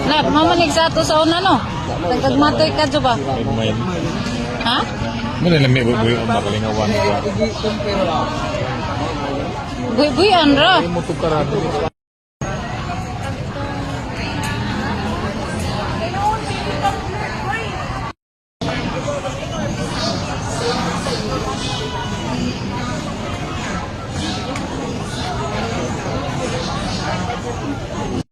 Lab, mamanig sa ato sa una, no? Nagkagmatoy ka, ba? May Ha? Mo na lami buy makalingawan. Buy-buyan ra. Mo to karado.